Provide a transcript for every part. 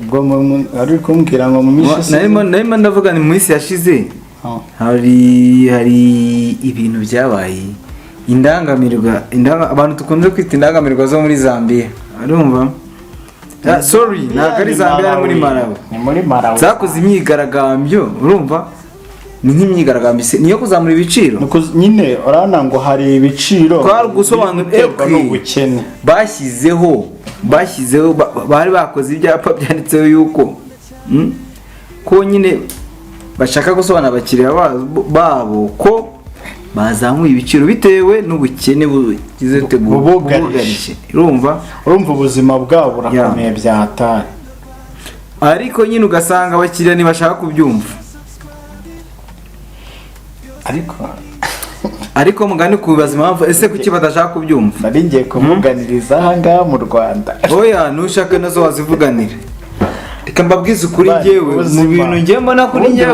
Ubwo ari kumbwira ngo mu minsi ishize. Narimo ndavuga ni mu minsi yashize. Ah. Hari ibintu byabaye indangamirwa, abantu dukunze kwita indangamirwa zo muri Zambia, urumva? Ah, sorry, ntabwo ari Zambia, ni muri Malawi. Ni muri Malawi. Zakoze imyigaragambyo, urumva, ni nk'imyigaragambyo niyo kuzamura ibiciro. Nyine urabona ngo hari ibiciro Twari gusobanura biterwa okay. n'ubukene. Bashyizeho bari bakoze ibyapa byanditseho yuko ko nyine bashaka gusobanurira abakiriya babo ko bazamuye ibiciro bitewe n'ubukene bugize Bubugarije. Bubugarije, urumva? Urumva ubuzima bwabo burakomeye bya hatari. Ariko nyine ugasanga abakiriya ntibashaka kubyumva. Ariko Ariko mugani kubibaza impamvu, ese kuki badashaka kubyumva? Nari ngiye kumuganiriza aha ngaha mu Rwanda. Oya, nushaka nazo wazivuganira. Reka mbabwize ukuri, Man, njyewe mu bintu njye mbona kuri ubundi njyewe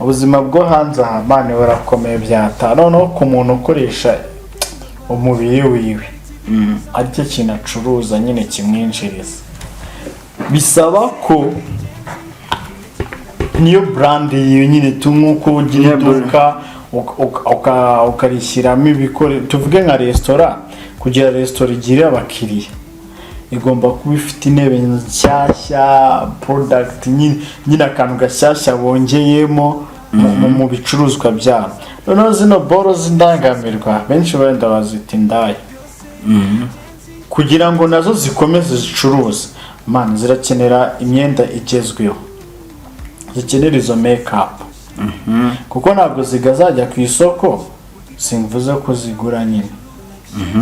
ubuzima bwo hanze aha, man, burakomeye byata. Noneho ku muntu ukoresha umubiri wiwe aricyo kintu acuruza nyine kimwinjiriza, bisaba ko niyo brand yiwe nyine tu, nk'uko ugira Niyo brand. iduka ukarishyiramo ibikoresho, tuvuge nka resitora. Kugira resitora igire abakiriya, igomba kuba ifite intebe nshyashya, product nyine akantu gashyashya bongeyemo mu bicuruzwa byabo. Noneho zino boro z'indangamirwa, benshi wenda bazita indaya, kugira ngo nazo zikomeze zicuruze, man, zirakenera imyenda igezweho, zikenera izo make-up, kuko ntabwo zigazajya ku isoko. Simvuze ko zigura nyine,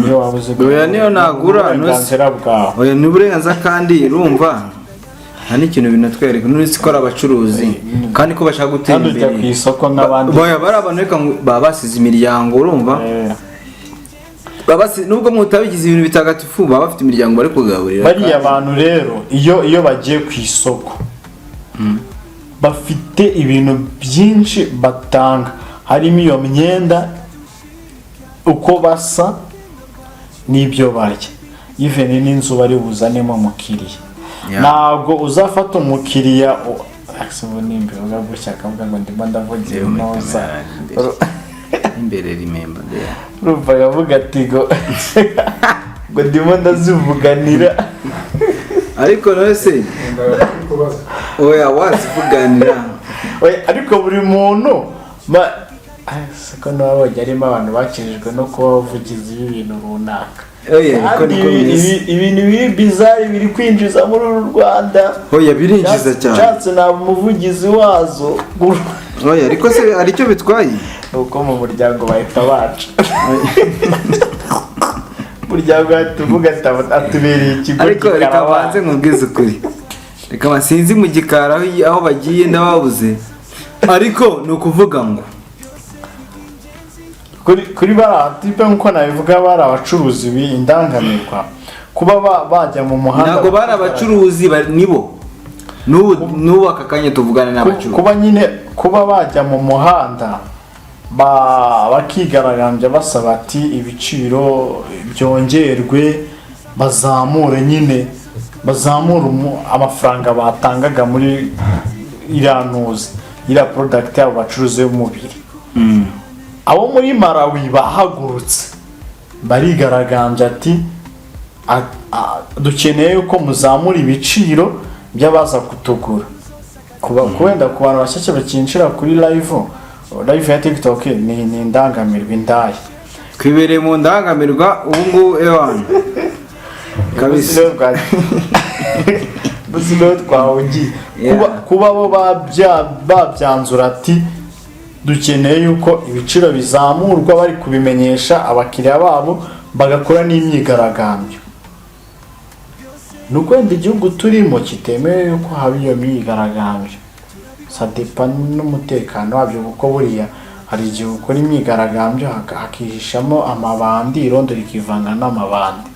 iyo waba uzigura Oya, niyo nagura, uburenganzira bwawe. Oya, ni uburenganzira, kandi urumva nta n'ikintu binatwereka n'uretse ko ari abacuruzi kandi ko bashaka gutera Kandi ujya imbere. ku isoko nk'abandi. Oya, bari abantu, reka ngo baba basize imiryango, urumva? Nubwo mutabigize ibintu bitagatifu, baba bafite imiryango bari kugaburira. Bariya bantu rero, iyo bagiye ku isoko, bafite ibintu byinshi batanga, harimo iyo myenda, uko basa n'ibyo barya, even n'inzu bari buzanemo umukiriya. Ntabwo uzafata umukiriya ese ubu nimbivuga gutya akavuga ngo ndimo ndavugira Yewe, muri inoza. Kamera imbere. Imbere, remember there. Urumva akavuga ati ngo ndimo ndazivuganira. Ariko nawe se, oya, wazivuganira. Oya, ariko buri muntu siko nabonye harimo abantu bakijijwe no kuba abavugizi b'ibintu runaka. Oya, ariko Kandi niko bimeze. Ibintu biri bizarre biri kwinjiza muri uru Rwanda. Oya, birinjiza cyane. Nshatse naba umuvugizi wazo. Oya, ariko se hari icyo bitwaye? Nuko mu muryango bahita baca, umuryango bahita uvuga ati atubereye ikigo. Ariko reka kikarabaye. banze nkubwize ukuri, reka sinzi mu gikari aho bagiye, ndababuze, ariko ni ukuvuga ngo Kuri bariya type, nk'uko nabivuga, bari abacuruzi b'indangamirwa, kuba bajya mu muhanda. Ntabwo bari abacuruzi, nibo n'ubu aka kanya tuvugana n'abacuruzi. Kuba nyine kuba bajya mu muhanda bakigaragambya basaba ati ibiciro byongerwe, bazamure nyine, bazamure amafaranga batangaga muri iriya ntuzi, iriya product yabo bacuruza y'umubiri. Abo muri Malawi bahagurutse barigaragambya ati dukeneye yuko muzamura ibiciro by'abaza kutugura. Kuba wenda ku bantu bashyashya bakinjira kuri live ya TikTok, ni indangamirwa, indaya. Twibereye mu ndangamirwa ubu ngubu, ewana, kabisa. Gusa niho twawugiye. Kuba bo babyanzura ati dukeneye yuko ibiciro bizamurwa, bari kubimenyesha abakiriya babo, bagakora n'imyigaragambyo, ni uko wenda igihugu turimo kitemewe yuko haba iyo myigaragambyo. Ça dépend n'umutekano wabyo, kuko buriya hari igihe ukora imyigaragambyo hakihishamo amabandi, irondo rikivanga n'amabandi,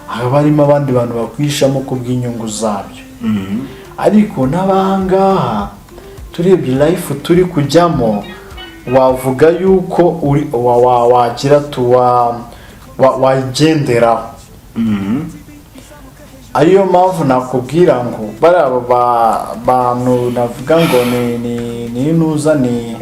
hakaba harimo abandi bantu bakwihishamo ku bw'inyungu zabyo. Ariko n'abangaha turebye life turi kujyamo, wavuga yuko wagira tu wagenderaho. Ariyo mpamvu nakubwira ngo bariya bantu navuga ngo ni intuza, ni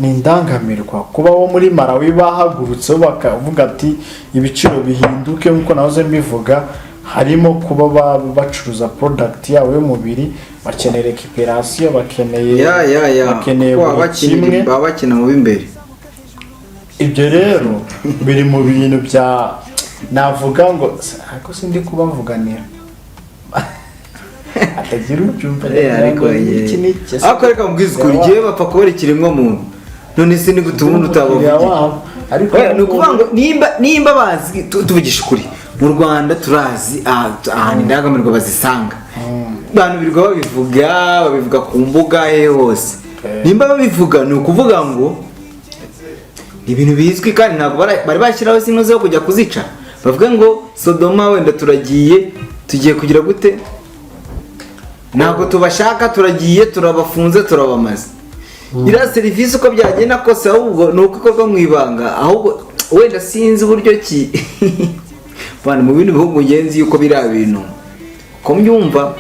indangamirwa, kuba bo muri Malawi bahagurutse bakavuga ati ibiciro bihinduke. Nk'uko nahoze mbivuga, harimo kuba bacuruza product yabo y'umubiri, bakeneye récupération, bakeneye Ya, bakeneye kuko baba buri kimwe. Baba bakina mu b'imbere. Ibyo rero biri mu bintu bya navuga ngo, ariko sindi kubavuganira, atagira ubyumva Ariko ngo iki n'iki. Ariko reka mubwize ukuri, njyewe bapfa kubara ikiremwa muntu. None se ni gute ubundi utabavugira? Wabo, ariko Oya, ni ukuvuga ngo nimba bazi, tuvugisha ukuri, mu Rwanda turazi ahantu indangamirwa bazisanga. Abantu birirwa babivuga, babivuga ku mbuga he hose. Nimba babivuga, ni ukuvuga ngo ni ibintu bizwi, kandi ntabwo bari bashyiraho zimwe zo kujya kuzica, bavuga ngo Sodoma wenda turagiye, tugiye kugira gute, ntabwo tubashaka, turagiye, turabafunze, turabamaze. Iriya serivisi uko byagenda kose, ahubwo ni uko ikorwa mu ibanga. Ahubwo wenda sinzi uburyo ki bana mu bindi bihugu ngenzi yuko biriya bintu ko mbyumva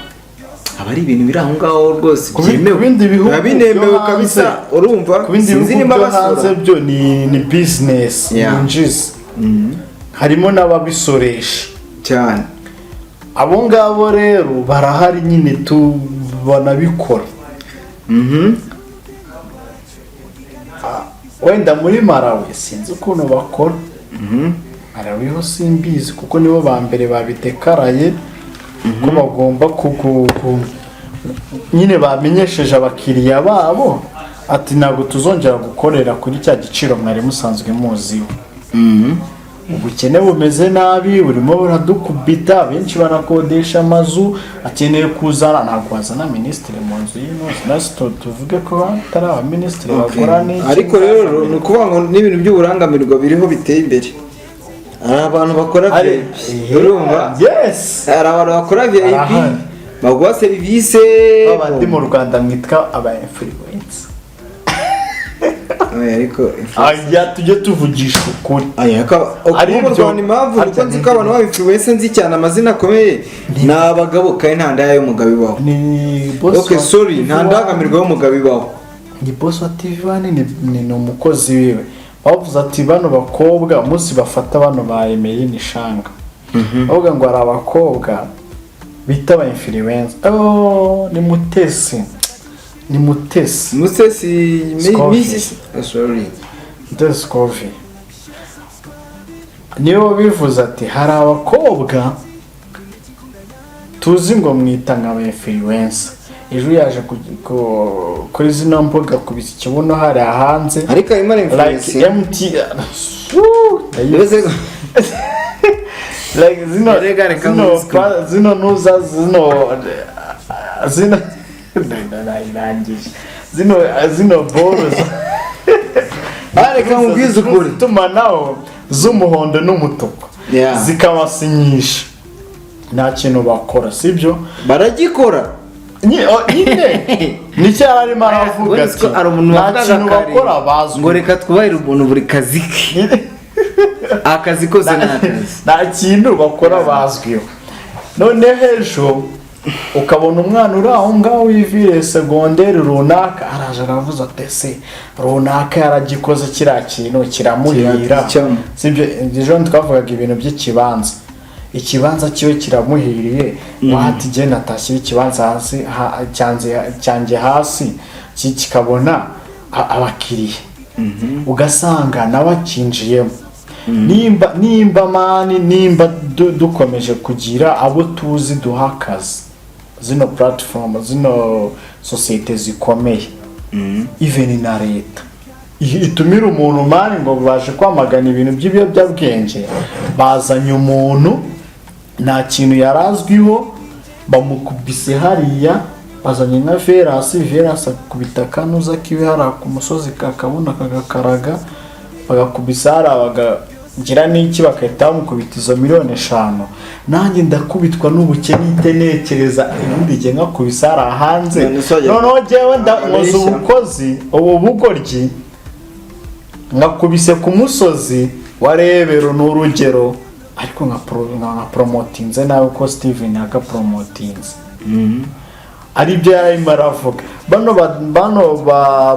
aba ari ibintu biri aho ngaho rwose byemewe. Ku bindi bihugu Biba binemewe byo hanze. kabisa, urumva? Ku bindi Sinzi bihugu nimba byo basora. hanze byo ni business yinjiza, harimo n'ababisoresha. Cyane. Abo ngabo rero barahari nyine tu, banabikora. Wenda muri Malawi sinzi ukuntu bakora. Malawi ho simbizi, kuko nibo ba mbere babidekaraye ko bagomba nyine bamenyesheje abakiriya babo ati ntabwo tuzongera gukorera kuri cya giciro mwari musanzwe muziho. Ubukene bumeze nabi, burimo buradukubita, benshi banakodesha amazu, akeneye kuzana, ntabwo wazana minisitiri mu nzu y'intuzi nasi tuvuge ko batari abaminisitiri bakora n'iki. Ariko rero ni ukuvuga ngo n'ibintu by'uburangamirwa biriho biteye imbere. Hari abantu bakora VIP, urumva? Yes. Hari abantu bakora VIP, Arahari. baguha serivisi. Babandi mu Rwanda mwitwa aba influencer. Oya, ariko Aya tujye tuvugisha ukuri. Aya, Ari mu Rwanda impamvu harya nuko nzi ko abantu ba influencer nzi cyane amazina akomeye ni abagabo, kandi nta ndaya y'umugabo ibaho. Ni boss Okay, wa sorry, TV nta One. ndangamirwa y'umugabo ibaho. Ni boss wa TV One, ni umukozi wiwe bavuze ati bano bakobwa umunsi bafata bano ba Emeline Shanga, bavuga ngo hari abakobwa bita aba influencer. Oh, ni Mutesi, ni Mutesi. Mutesi. Scoville. Mrs, oh, sorry. Mutesi Scoville niyo bivuze ati hari abakobwa tuzi ngo mwita nka ba influencer, ejo yaje kuri zino mbuga kubisa ikibuno hariya hanze. Ariko arimo like influence. MT. Woo, Mbese like zino Rega, reka zino nkuzwe. Zino nuza zino narangije zino boro Ah, reka nkubwize ukuri. Itumanaho z'umuhondo n'umutuku zikabasinyisha, nta kintu bakora, sibyo? Baragikora. Nyine nicyo yari arimo aravuga Ubundi ati ko hari umuntu nta wavugaga kintu kare, bakora bazwi. Ngo reka twubahire umuntu buri kazi ke, akazi kose ni akazi. Nta kintu bakora bazwiho. Noneho ejo ukabona umwana uri aho ngaho wivire segonderi runaka araje aravuze ati ese runaka yaragikoze kiriya kintu kiramuhira. Kiracamo. Sibyo? Ejo twavugaga ibintu by'ikibanza, ikibanza kiwe kiramuhiriye, wati jye natashyira ikibanza hasi cyanjye hasi kikabona abakiriya, ugasanga nawe akinjiyemo. Nimba man, nimba dukomeje kugira abo tuzi duha akazi, zino platform, zino sosiyete zikomeye, even na leta itumira umuntu man ngo baje kwamagana ibintu by'ibiyobyabwenge, bazanye umuntu nta kintu yari azwiho, bamukubise hariya, bazanye nka Verasi, Verasi akubita akanuza kiwe hariya ku musozi, kakabona kagakaraga, bagakubisa hariya, bakagira n'iki, bagahita bamukubita izo miliyoni 5. Nanjye ndakubitwa n'ubukene, ite ntekereza ibindi gihe nkakubisa hariya hanze. None se wajya- Noneho jyewe nkoze Abeshya. ubukozi ubu bugoryi, nkakubise ku musozi wa Rebero, ni urugero. Ariko nka promotinze nawe ko Steven yagapromotinze, ari byo yarimo aravuga. Bano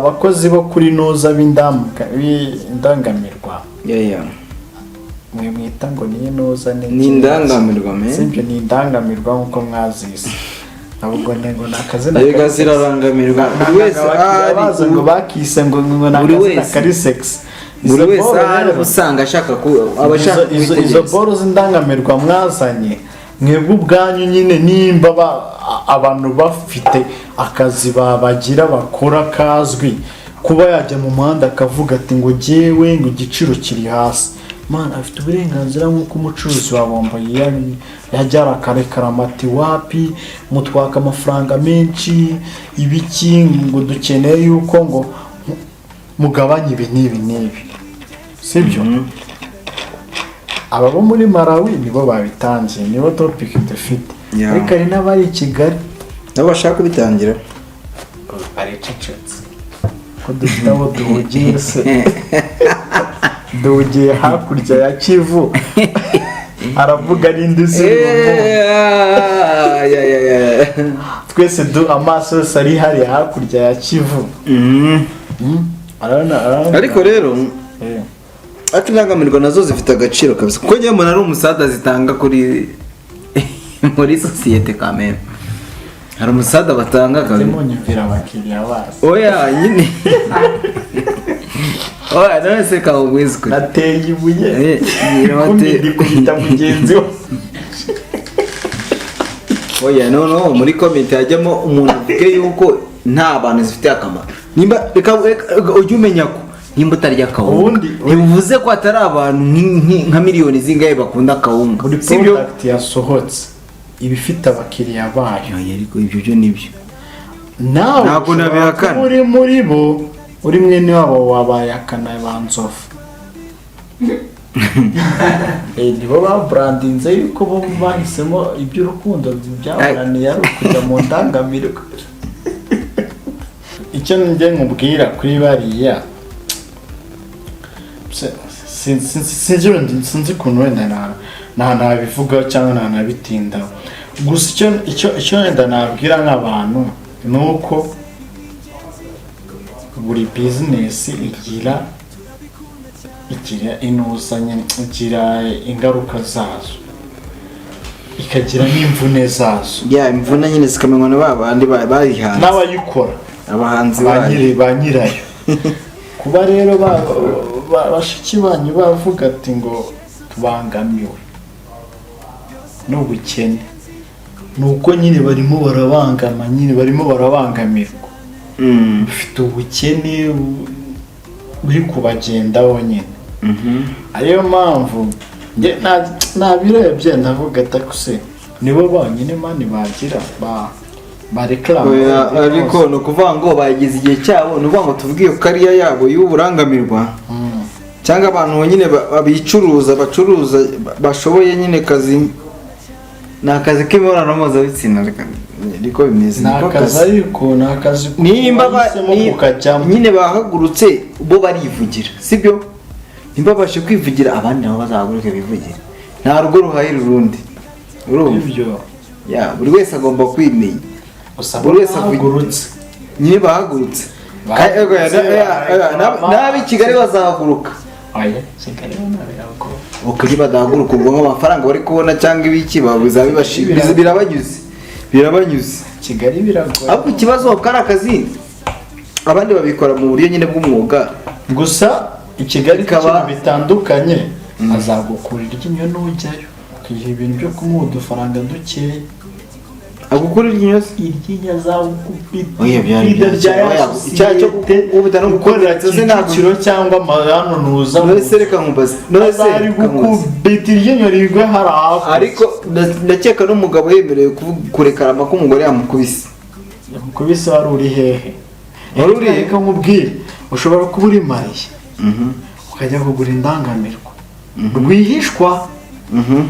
bakozi bo kuri nuza b'indangamirwa, mwe mwita ngo ni inuza, ni Ni indangamirwa, man. Sibyo, ni indangamirwa nk'uko mwazise. Ntabwo ni ngo ni akazina Erega kari sexy. zirarangamirwa buri wese Abakiriya bazo ngo ahari bakise ngo ni Buri akazina wese. kari sexy. Buri Izo wese boro ahari rero, usanga ashaka ku aba ashaka izo kwitegereza. boro z'indangamirwa mwazanye mwebwe ubwanyu nyine, nimba abantu bafite akazi babagira bakora kazwi, kuba yajya mu muhanda akavuga ati ngo jyewe ngo igiciro kiri hasi, man, afite uburenganzira nk'uko umucuruzi wa bombo yajya akarekarama ati: "Wapi, mutwaka amafaranga menshi, ibiki, ngo dukeneye yuko ngo mugabanye ibi n'ibi n'ibi." Sibyo? Aba bo muri Malawi nibo babitangiye, nibo topic dufite. Ariko hari n'abari i Kigali Nabo bashaka kubitangira. Baricecetse ko dufite abo duhugiye se, duhugiye hakurya ya Kivu, aravuga n'indi si. Twese amaso yose ari hariya hakurya ya Kivu. Arabona. Ariko rero ariko indangamirwa nazo zifite agaciro kabisa, kuko njyewe mbona ari umusada zitanga kuri muri sosiyete kameme. Hari umusada batanga kabisa. Munyumvira abakiriya bazo. Oya nyine, oya nawe se kawugwiza ukuri. Nateye ibuye nyine ikubita mugenzi we. Oya, noneho muri comment hajyamo umuntu avuge yuko nta bantu zifitiye akamaro. Nimba reka ujye umenya ko nimba utarya akawunga, ntibivuze ko atari abantu nka miliyoni zingahe bakunda akawunga. Buri Sibyo? product yasohotse iba ifite abakiriya bayo. Oya, ariko ibyo byo nibyo. Nawe Ntabwo ushobora nabihakana. kuba uri muri bo, uri mwene wabo wabaye akanabanzovu. Nibo baburandinze yuko bo bahisemo iby'urukundo byabananiye ari ukujya mu ndangamirwa. Icyo njye nkubwira kuri bariya, sinzi ukuntu wenda nabivugaho cyangwa nanabitindaho. Gusa icyo wenda nabwira nk'abantu ni uko buri business igira inuzanye, igira ingaruka zazo, ikagira n'imvune zazo. Ya, imvune nyine zikamenywa na ba bandi bayihanze. N'abayikora. Abahanzi ba bayo. Ba nyirayo. Kuba rero bashiki banyu bavuga ati ngo tubangamiwe n'ubukene, ni uko nyine barimo barabangama, nyine barimo barabangamirwa, bafite ubukene buri kubagendaho nyine. Ariyo mpamvu njye nabirebye ndavuga ati: "Ariko se nibo bonyine, man, bagira ba bareklama?" Oya, ariko ni ukuvuga ngo bageze igihe cyabo. Ni ukuvuga ngo tuvuge iyo kariya yabo y'uburangamirwa cyangwa abantu nyine bicuruza, bacuruza, bashoboye nyine kazi, ni akazi k'imibonano mpuzabitsina, niko bimeze. Ni Niko akazi, kazi. ariko ni akazi Nimba wahisemo kukajyamo. Nyine bahagurutse bo barivugira, sibyo? Nimba babashe kwivugira, abandi nabo bazahaguruke bivugire. Nta rugo ruhahira urundi, urumva? Ibyo. Ya, buri wese agomba kwimenya. Gusa Buri wese bahagurutse. Nyine bahagurutse. Bahagurutse, barareklama. N'ab'i Kigali bazahaguruka. Oya, Kigali bo ntabiragoye. Ukuri badahaguruka, ubwo nk'amafaranga bari kubona cyangwa ibiki bizaba birabanyuze, birabanyuze. Kigali biragoye. Ariko ikibazo kari akazi, abandi babikora mu buryo nyine bw'umwuga. Gusa i Kigali ibintu bitandukanye, azagukura iryinyo nujyayo ukiha ibintu byo kumuha udufaranga dukeya. Agukura iryinyo se? Iryinyo azagukubita. Oya, byari Iryo bya rya oya, icyaha cyo sosiyete gukubita no ikorera gukomeretsa se ntabwo- Kicukiro cyangwa hano nuza. None se reka nkubaze, none se azari reka nkubaze. gukubita iryinyo rigwe hari hakurya. Ariko ndakeka n'umugabo yemerewe kurekarama ko umugore yamukubise. Yamukubise wari uri hehe? Wari uri he? Reka nkubwire, ushobora kuba uri mariye, ukajya kugura indangamirwa rwihishwa,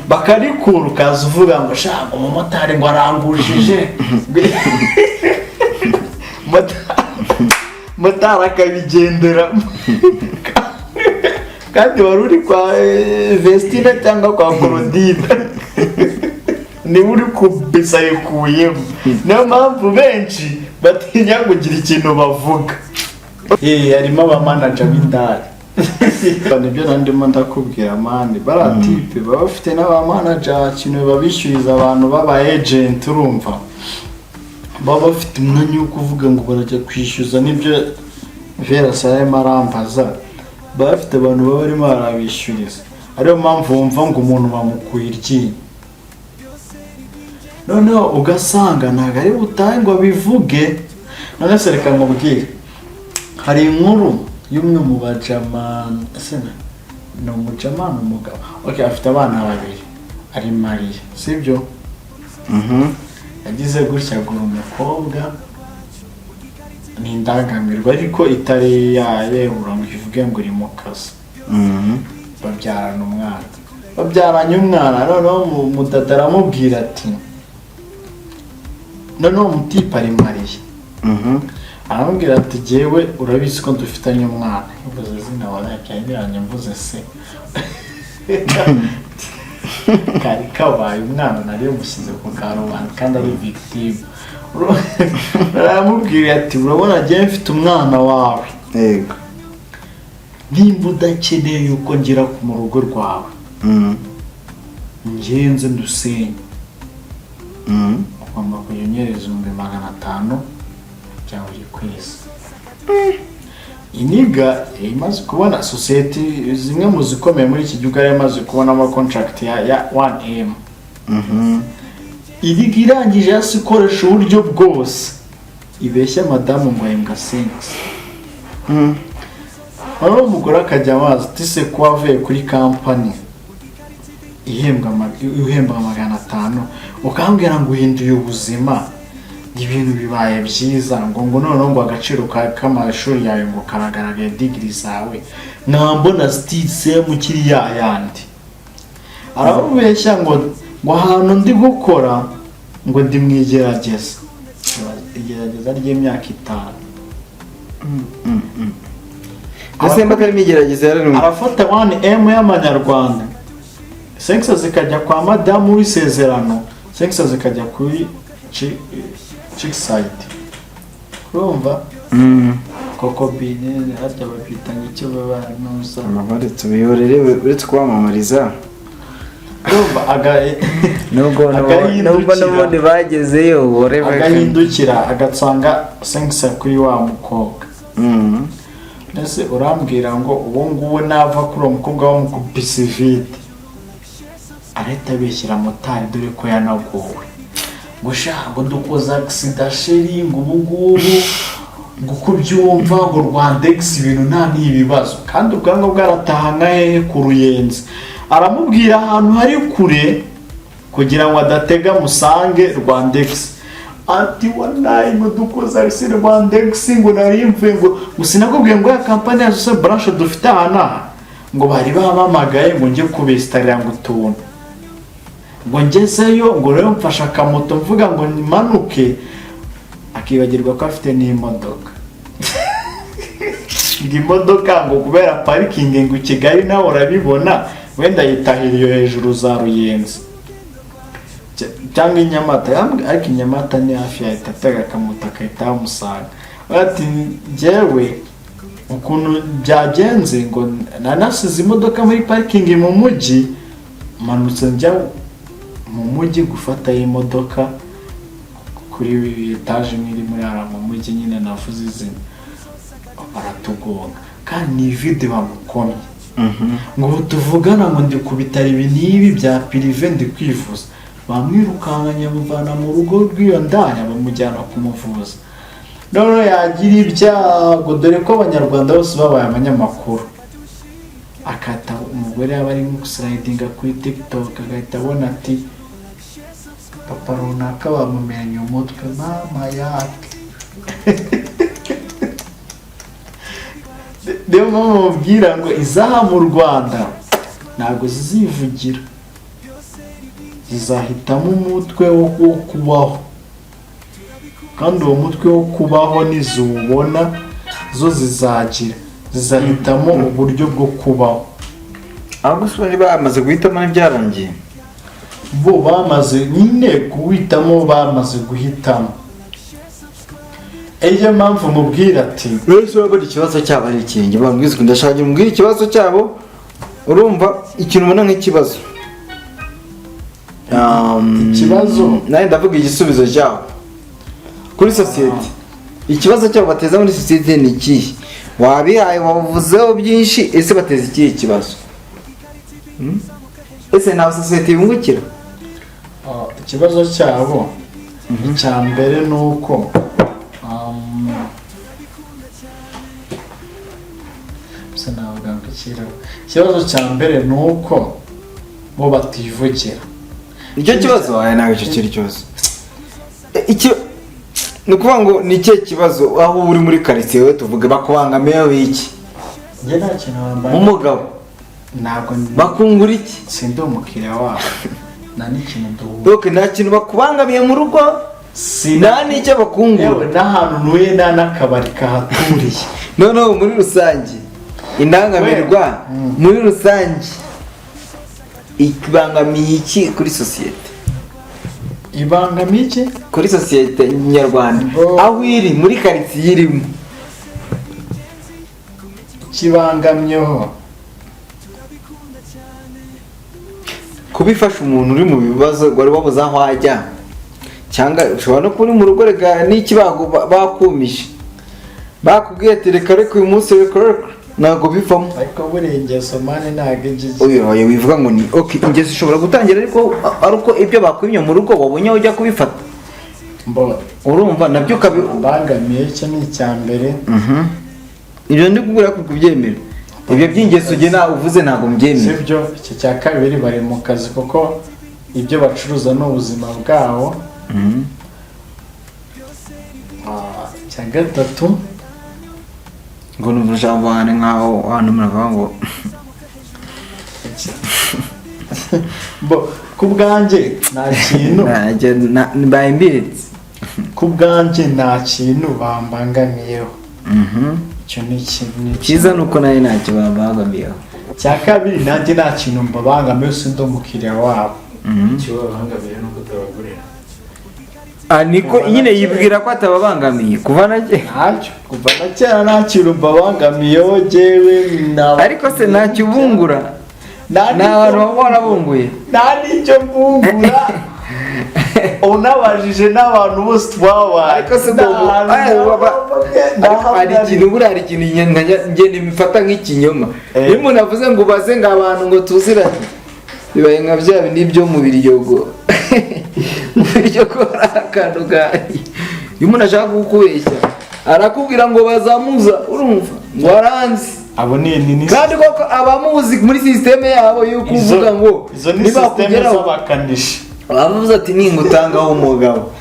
bakarikura, ukaza uvuga ngo shaka umumotari ngo arangujije. Motari akabigendera. Kandi wari uri kwa Vestine cyangwa kwa Claudine, niwe uri kubisa yikuyemo. Niyo mpamvu benshi batinya kugira ikintu bavuga. Harimo abamanager b'indaya. Nibyo nandimo ndakubwira, man. Bariya type baba bafite n'abamanager, ikintu babishyuriza, abantu b'aba agent. Urumva baba bafite umwanya wo kuvuga ngo barajya kwishyuza? Nibyo Vera arimo arambaza. Baba bafite abantu baba barimo barabishyuriza, ariyo mpamvu wumva ngo umuntu bamukuye iryinyo, noneho ugasanga ntabwo ari butahe ngo abivuge. None se reka nkubwire, hari inkuru y'umwe mu bajama. Ese ni umujama, ni umugabo? Okay, afite abana babiri, ari marié, sibyo? Yagize gutya agura umukobwa, ni indangamirwa ariko itari yayerura ngo ivuge ngo iri mu kazi. Babyarana umwana, babyaranye umwana. Noneho mudada aramubwira ati, noneho umutipe ari marié, aramubwira ati: "Jyewe urabizi ko dufitanye umwana." Mvuze izina, wabyari mvuze se kari kabaye umwana nari mushyize ku karubanda kandi ari victime. Aramubwira ati: "Urabona jyewe mfite umwana wawe, nimba udakeneye yuko ngera mu rugo rwawe, ngenze ndusenye, ugomba kujya unyereza 500,000 bya buri kwezi." Iniga imaze kubona sosiyete zimwe mu zikomeye muri iki gihugu, yari imaze kubonamo contract ya 1M. Iriga irangije hasi ikoresha uburyo bwose ibeshya madamu ngo ahembwa 5. Noneho umugore akajya amazi ati: "Se kuba avuye kuri company ihembwa 500, ukambwira ngo uhinduye ubuzima, ibintu bibaye byiza, ngo noneho ngo agaciro k'amashuri yawe ngo karagaragaye, degree zawe, mwambona still same ukiri ya yandi." Aramubeshya ngo ahantu ndi gukora ngo ndi mu igerageza, igerageza ry'imyaka 5. Ese mba karimo igerageza yararimo? Arafata 1M y'amanyarwanda, 500 zikajya kwa madamu w'isezerano, 500 zikajya kuri chickside. Urumva koko bine harya babyita ngo icyo baba nuza? Uretse ubihorere, uretse kubamamariza. Urumva Nubwo agahindukira. nubwo n'ubundi bagezeyo, whatever. Agahindukira agasanga 500 kuri wa mukobwa. Mbese urambwira ngo ubu ngubu nava kuri uwo mukobwa wamukubise vide, arahita abeshyira motari, dore ko yanagowe, ngo sha, ngo dukoze accident chérie, ngo ubu ngubu ngo uko ubyumva ngo Rwandex ibintu nta n'ibibazo, kandi ubwanwa bwarataha nka hehe ku Ruyenzi. Aramubwira ahantu hari kure kugira ngo adatega musange Rwandex, ati: "Wanayi, ngo dukoze accident Rwandex, ngo nari mvuye ngo sinakubwiye ngo ya company yacu se branche dufite aha n'aha, ngo bari bampamagaye ngo njye kubesitarira ngo utuntu, ngo ngezeyo, ngo rero mfashe akamoto mvuga ngo manuke." Akibagirwa ko afite n'imodoka, ngo imodoka ngo kubera parking ngo i Kigali nawe urabibona, wenda yitahira iyo hejuru za Ruyenzi cyangwa i Nyamata. Ariko i Nyamata ni hafi, yahita atega akamoto agahita yamusanga. Ati: "Njyewe ukuntu byagenze, ngo nanasize imodoka muri parking mu mujyi, manutse njya mu mujyi gufatayo imodoka kuri etaje imwe iri muri hariya mu mujyi nyine navuze izina, baratugonga, kandi ni vide bamukomye, ngo ubu tuvugana ngo ndi ku bitaro ibi n'ibi bya privé ndi kwivuza." Bamwirukankanye, bamuvana mu rugo rw'iyo ndaya, bamujyana kumuvuza. Noneho yagira ibyago, dore ko abanyarwanda bose babaye abanyamakuru, akata umugore yaba ari nko guslidinga kuri TikTok, agahita abona ati: "Papa runaka bamumenye umutwe, mama yake." Niyo mpamvu mubwira ngo izaha mu Rwanda ntabwo zizivugira, zizahitamo umutwe wo kubaho, kandi uwo mutwe wo kubaho niziwubona zo zizahitamo uburyo bwo kubaho. Ahubwo se ubundi bamaze guhitamo, ntibyarangiye? Bo bamaze nyine guhitamo, bamaze guhitamo. Ariyo mpamvu mubwira ati Rero se urabona ikibazo cyabo ari ikingi? Bambwiza, ndashaka umbwire ikibazo cyabo. Urumva ikintu ubona nk'ikibazo? Ikibazo? Nanjye ndavuga igisubizo cyabo kuri sosiyete. Ikibazo cyabo bateza muri sosiyete ni ikihe? Wabihaye, wavuzeho byinshi. Ese bateza ikihe kibazo? Ese nta sosiyete yungukira? Ah, ikibazo cyabo icya mbere ni uko se navuga ngo ikibazo cya mbere ni uko bo bativugira. Icyo kibazo? Aya, ntabwo icyo kiri ikibazo. Ni ukuvuga ngo ni ikihe kibazo aho uri muri karitsiye we, tuvuge bakubangamiyeho iki? Njye nta kintu bambaye. Nk'umugabo. Ntabwo Bakungura iki? Sindi umukiriya wabo, nta n'ikintu duhura. Donc nta kintu bakubangamiye mu rugo, nta n'icyo bakungura? Yewe, n'ahantu ntuye nta n'akabari kahaturiye. Noneho muri rusange, indangamirwa muri rusange ibangamiye iki kuri sosiyete? Ibangamiye iki? Kuri sosiyete nyarwanda. Aho iri, muri karitsiye irimo. Kibangamyeho? Kuba ifasha umuntu uri mu bibazo wari wabuze aho ajya, cyangwa ushobora no kuba uri mu rugo, reka n'ikibago bakumije, bakubwiye ati reka reka uyu munsi, reka reka, ntabwo bivamo. Ariko buriya ingeso man ntabwo ijya ijya. Oya oya, wivuga ngo ni okay. Ingeso ishobora gutangira, ariko ari uko ibyo bakwimye mu rugo wabonye aho ujya kubifata. Mbona Urumva nabyo ukabi bangamiye icyo ni icya mbere. Ibyo ndi kubwira ko kubyemera, ibyo by'ingeso ujye nawe uvuze ntabwo mbyemera. Sibyo. Iki cya kabiri, bari mu kazi kuko ibyo bacuruza ni ubuzima bwabo. Ah, icya gatatu, Ngo numva ijambo hano nkaho hano muravuga ngo bo ku bwanjye nta kintu Ntacyo mbaye mbiretse. Ku bwanjye nta kintu bambangamiyeho. Icyo ni ikintu. Icyiza ni uko nawe ntacyo bambangamiyeho. Cya kabiri, nanjye nta kintu mbabangamiyeho, sindi umukiriya wabo. Icyo babangamiye ni uko utabagurira. Ah, niko nyine yibwira ko atababangamiye kuva na kera. Ntacyo, kuva na kera nta kintu mbabangamiyeho jyewe Ariko se ntacyo ubungura? Nta Ni abantu baba warabunguye. Nta n'icyo mbungura, unabajije n'abantu bose twabaye. Ariko se ubwo ariko hari ikintu, buriya hari ikintu ngenda mfata nk'ikinyoma. Iyo umuntu avuze ngo ubaze ngo abantu ngo tuziranye, bibaye nka bya bindi byo mu Biryogo. Mu Biryogo hari akantu gahari, iyo umuntu ashaka kukubeshya arakubwira ngo bazamuza, urumva ngo aranzi. Abo ni Kandi koko abamuzi muri sisiteme yabo y'uko uvuga ngo Izo ni sisiteme nibakugeraho z'abakanishi. Bavuze ati ningutangaho umugabo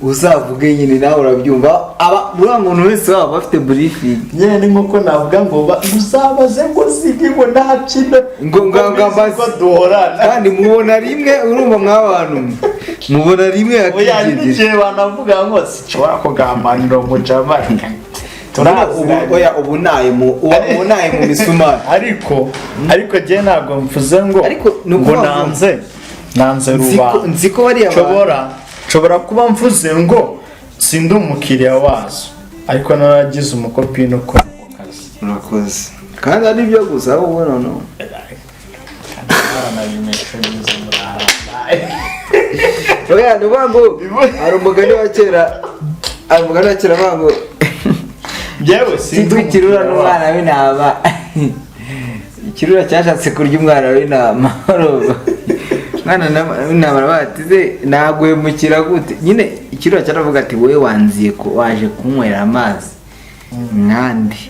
uzavuge nyine, nawe urabyumva, aba buriya muntu wese waba afite briefing. Nyine ni nkuko navuga ngo uzabaze ngo zigi ngo ntabyina. Ngo ambaze. Ko duhorana. Kandi mubona rimwe, urumva mw'abantu mwe mubona rimwe Oya, akigendera. n'igihe banavuga ngo sinshobora kugambanira umujama. Ubu oya, ubu naye mu misumari. Ariko njye ntabwo mvuze ngo Ariko ni ngo ukuvuga ngo- nanze Nzi ko- rubanda. Nzi ko bariya bantu Nshobora kuba mvuze ngo sindi umukiriya wazo, ariko naragize umukopine ukora ako kazi. Urakoze, kandi ari byo gusa ahubwo noneho Baranabimenyesha neza muri aha. Oya, ni ukuvuga ngo hari umugani wa kera uvuga ngo Njyewe sindi cyitwa ikirura umukiriya wabo. n'umwana w'intama. Ikirura cyashatse kurya umwana w'intama. Urumva? Umwana w'intama aravuga ati ze naguhemukira gute? Nyine ikirura cyaravuga ati wowe wanziye ko waje kunywera amazi nkandi.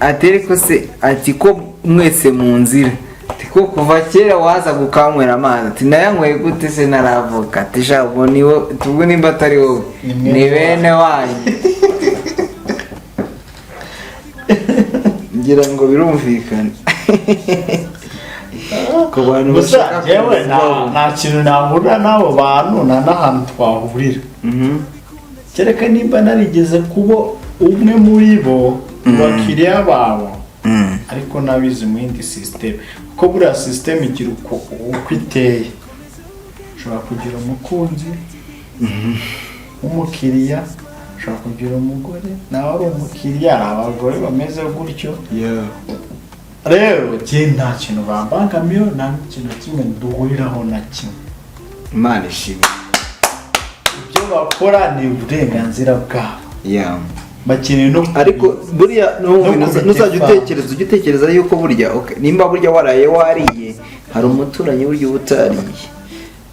Ati ariko se, ati ko mwese mu nzira, ati ko kuva kera waza gukanywera amazi, ati nayanyweye gute se naravuka? Ati sha, ubwo ni wo, ubwo nimba atari wowe Ni mwene ni bene wanyu. Ngira ngo birumvikana ku bantu Gusa bashaka njyewe kubaho. nta kintu nahurira n'abo bantu, nta n'ahantu twahurira, kereka nimba narigeze kuba umwe muri bo, mu bakiriya babo. Ariko n'abize mu yindi sisiteme, kuko buriya sisiteme igira uko iteye. Ushobora kugira umukunzi w'umukiriya, ushobora kugira umugore nawe ari umukiriya. Hari abagore bameze gutyo. Rero njye nta kintu bambangamiye, nta n'ikintu na kimwe duhuriraho na kimwe. Imana ishimwe. Ibyo bakora ni uburenganzira bwabo. Bakeneye no Ariko buriya No ntuzajya kubidefend. utekereza, ujye utekereza yuko burya, okay, nimba burya waraye wariye, hari umuturanyi burya uba utariye.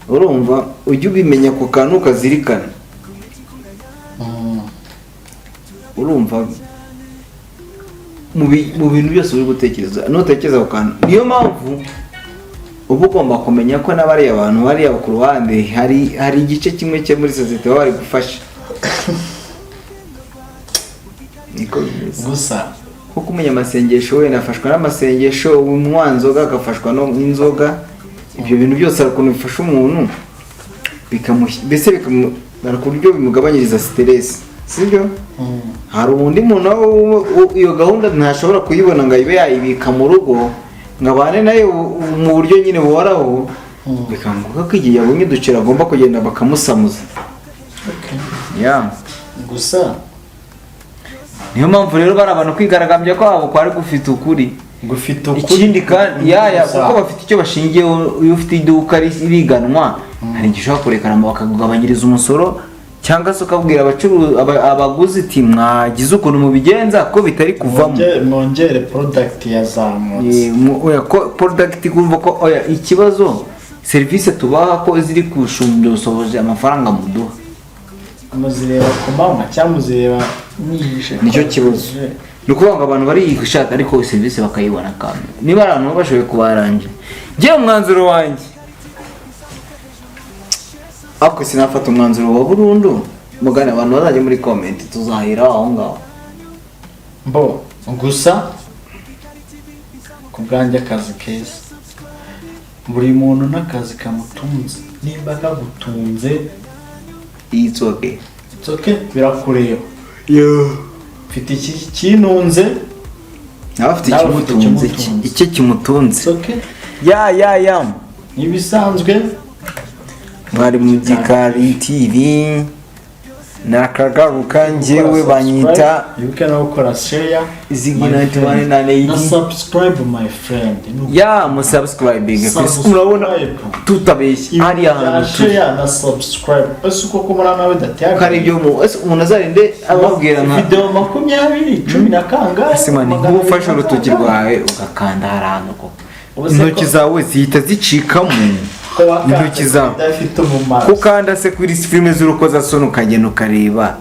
Urumva, ujye ubimenya ako kantu ukazirikana. Urumva, mu bintu byose uri gutekereza, nutekereza ako kantu, niyo mpamvu uba ugomba kumenya ko n'abariya bantu bariya ku ruhande hari igice kimwe cyo muri sosiyete baba bari gufasha. Niko bimeze. Gusa Kuko umunyamasengesho wenda afashwa n'amasengesho, umunywanzoga agafashwa n'inzoga. Ibyo bintu byose hari ukuntu bifasha umuntu, mbese hari uburyo bimugabanyiriza stress, sibyo? Hari undi muntu nawe iyo gahunda ntashobora kuyibona ngo abe yayibika mu rugo ngo abane nayo mu buryo nyine buhoraho, bikaba ngombwa ko igihe yabonye uduceri agomba kugenda bakamusamuza. Yeah. Gusa Niyo mpamvu rero bari abantu kwigaragambya kwabo kwari gufite ukuri. Gufite ukuri. Ikindi kandi yaya Gusa- kuko bafite icyo bashingiyeho. Iyo ufite iduka riganwa, hari igihe ushobora kurekana bakakugabanyiriza umusoro, cyangwa se ukabwira abaguzi uti mwagize ukuntu mubigenza ko bitari kuvamo. Mwongere product yazamutse. Oya, ko product kumva ko oya, ikibazo serivisi tubaha ko ziri kushumbya amafaranga muduha. Muzireba ku manywa cyangwa muzireba mwihishe? Nicyo kibazo. Ni ukuvuga ngo abantu bariyishaka ariko serivisi bakayibona. Kandi niba ari abantu baba bashoboye kubaranja, njyewe umwanzuro wanjye, ariko sinafata umwanzuro wa burundu mugane abantu bazajya muri comment, tuzahira aho ngaho. Mbo gusa ku bwanjye, akazi keza, buri muntu n'akazi kamutunze. Nimba kagutunze, It's okay. it's okay, birakureba. Mfite iki kintunze. Nawe afite Nawe ufite ikimutunze. ikimutunze. Icyo kimutunze. It's okay. Ya. Ibisanzwe. Mwari mu Gikari TV, nakagaruka. Njyewe banyita Wibuke no gukora share. Ziggy My 91 friend. 98. Na subscribe, my friend. Ya, musubscribing. Subscribe. Murabona tutabeshya hariya hantu turi. Share na subscribe. Ese uko kumura nawe dateye? Ko ari ibyo ese umuntu azarinde ababwira nka Video 20, cumi na kangahe? Ese man, magana nk'ubu abiri ufashe na urutoki kangahe? rwawe ugakanda ahantu koko, Ubu se intoki zawe zihita zicikamo. Ko wakanze Intoki zawe bidafite umumaro. Kukanda se kuri filime z'urukozasoni, ukagenda ukareba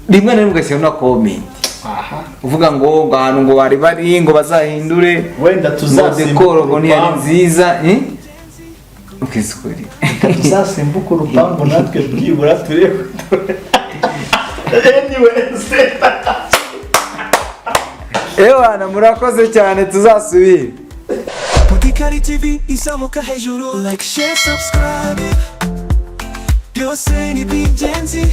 rimwe na rimwe ugashyiraho na comment, Aha. uvuga ngo ahantu ngo bari bari ngo bazahindure Wenda ngo tuzasimbuka décor ngo ntiyari urupangu. nziza, eh? Ukisukuri. Tuzasimbuka urupangu natwe byibura turebe. Anyways. Ewana, murakoze cyane, tuzasubire. Gikari TV izamuka hejuru. Like, share, subscribe, byose ni iby'ingenzi.